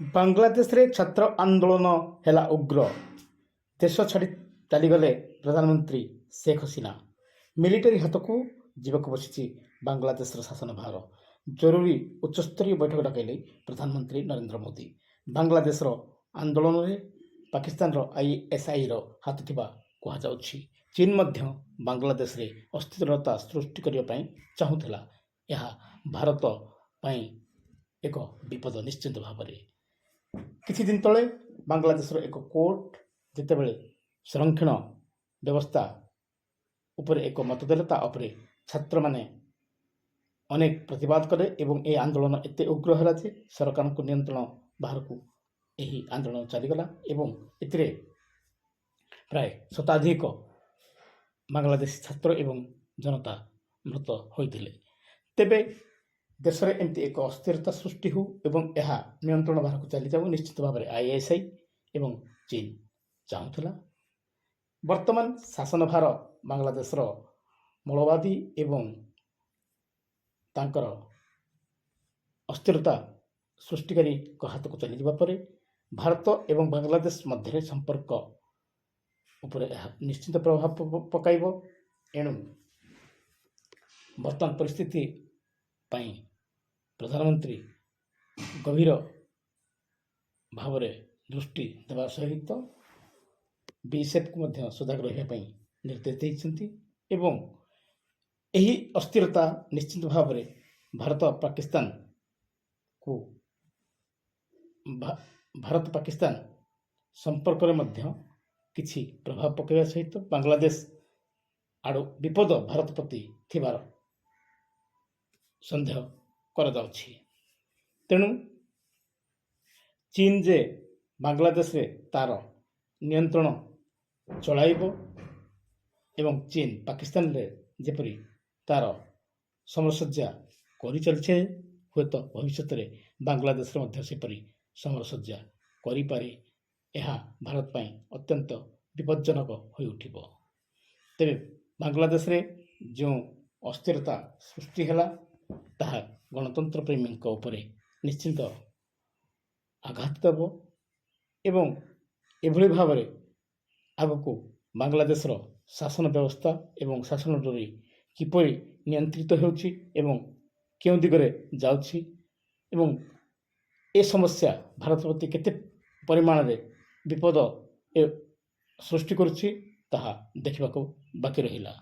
ବାଂଲାଦେଶରେ ଛାତ୍ର ଆନ୍ଦୋଳନ ହେଲା ଉଗ୍ର। ଦେଶ ଛାଡ଼ି ଚାଲିଗଲେ ପ୍ରଧାନମନ୍ତ୍ରୀ ଶେଖ ହସିନା। ମିଲିଟାରୀ ହାତକୁ ଯିବାକୁ ବସିଛି ବାଂଲାଦେଶର ଶାସନ ଭାର। ଜରୁରୀ ଉଚ୍ଚସ୍ତରୀୟ ବୈଠକ ଡକାଇଲେ ପ୍ରଧାନମନ୍ତ୍ରୀ ନରେନ୍ଦ୍ର ମୋଦି। ବାଂଲାଦେଶର ଆନ୍ଦୋଳନରେ ପାକିସ୍ତାନର ଆଇଏସ୍ଆଇର ହାତ ଥିବା କୁହାଯାଉଛି। ଚୀନ ମଧ୍ୟ ବାଂଲାଦେଶରେ ଅସ୍ଥିରତା ସୃଷ୍ଟି କରିବା ପାଇଁ ଚାହୁଁଥିଲା। ଏହା ଭାରତ ପାଇଁ ଏକ ବିପଦ ନିଶ୍ଚିତ ଭାବରେ। କିଛି ଦିନ ତଳେ ବାଂଲାଦେଶର ଏକ କୋର୍ଟ ଯେତେବେଳେ ସଂରକ୍ଷଣ ବ୍ୟବସ୍ଥା ଉପରେ ଏକ ମତ ଦେଲେ, ତା ଉପରେ ଛାତ୍ରମାନେ ଅନେକ ପ୍ରତିବାଦ କଲେ ଏବଂ ଏହି ଆନ୍ଦୋଳନ ଏତେ ଉଗ୍ର ହେଲା ଯେ ସରକାରଙ୍କ ନିୟନ୍ତ୍ରଣ ବାହାରକୁ ଏହି ଆନ୍ଦୋଳନ ଚାଲିଗଲା ଏବଂ ଏଥିରେ ପ୍ରାୟ ଶତାଧିକ ବାଂଲାଦେଶୀ ଛାତ୍ର ଏବଂ ଜନତା ମୃତ ହୋଇଥିଲେ। ତେବେ ଦେଶରେ ଏମିତି ଏକ ଅସ୍ଥିରତା ସୃଷ୍ଟି ହେଉ ଏବଂ ଏହା ନିୟନ୍ତ୍ରଣ ବାହାରକୁ ଚାଲିଯାଉ, ନିଶ୍ଚିତ ଭାବରେ ଆଇଏସ୍ଆଇ ଏବଂ ଚୀନ ଚାହୁଁଥିଲା। ବର୍ତ୍ତମାନ ଶାସନ ଭାର ବାଂଲାଦେଶର ମୌଳବାଦୀ ଏବଂ ତାଙ୍କର ଅସ୍ଥିରତା ସୃଷ୍ଟିକାରୀଙ୍କ ହାତକୁ ଚାଲିଯିବା ପରେ ଭାରତ ଏବଂ ବାଂଲାଦେଶ ମଧ୍ୟରେ ସମ୍ପର୍କ ଉପରେ ଏହା ନିଶ୍ଚିତ ପ୍ରଭାବ ପକାଇବ। ଏଣୁ ବର୍ତ୍ତମାନ ପରିସ୍ଥିତି ପାଇଁ ପ୍ରଧାନମନ୍ତ୍ରୀ ଗଭୀର ଭାବରେ ଦୃଷ୍ଟି ଦେବା ସହିତ ବିଏସ୍ଏଫ୍କୁ ମଧ୍ୟ ସଜାଗ ରହିବା ପାଇଁ ନିର୍ଦ୍ଦେଶ ଦେଇଛନ୍ତି ଏବଂ ଏହି ଅସ୍ଥିରତା ନିଶ୍ଚିତ ଭାବରେ ଭାରତ ପାକିସ୍ତାନ ସମ୍ପର୍କରେ ମଧ୍ୟ କିଛି ପ୍ରଭାବ ପକାଇବା ସହିତ ବାଂଲାଦେଶ ଆଡ଼ୁ ବିପଦ ଭାରତ ପ୍ରତି ଥିବାର ସନ୍ଦେହ କରାଯାଉଛି। ତେଣୁ ଚୀନ ଯେ ବାଂଲାଦେଶରେ ତା'ର ନିୟନ୍ତ୍ରଣ ଚଳାଇବ ଏବଂ ଚୀନ ପାକିସ୍ତାନରେ ଯେପରି ତା'ର ସମରସଜ୍ଜା କରିଚାଲିছে, ହୁଏତ ଭବିଷ୍ୟତରେ ବାଂଲାଦେଶରେ ମଧ୍ୟ ସେପରି ସମରସଜ୍ଜା କରିପାରେ। ଏହା ଭାରତ ପାଇଁ ଅତ୍ୟନ୍ତ ବିପଜ୍ଜନକ ହୋଇଉଠିବ। ତେବେ ବାଂଲାଦେଶରେ ଯେଉଁ ଅସ୍ଥିରତା ସୃଷ୍ଟି ହେଲା, ତାହା ଗଣତନ୍ତ୍ର ପ୍ରେମୀଙ୍କ ଉପରେ ନିଶ୍ଚିତ ଆଘାତ ଦେବ ଏବଂ ଏଭଳି ଭାବରେ ଆଗକୁ ବାଂଲାଦେଶର ଶାସନ ବ୍ୟବସ୍ଥା ଏବଂ ଶାସନ ଡୋରି କିପରି ନିୟନ୍ତ୍ରିତ ହେଉଛି ଏବଂ କେଉଁ ଦିଗରେ ଯାଉଛି ଏବଂ ଏ ସମସ୍ୟା ଭାରତ ପ୍ରତି କେତେ ପରିମାଣରେ ବିପଦ ସୃଷ୍ଟି କରୁଛି, ତାହା ଦେଖିବାକୁ ବାକି ରହିଲା।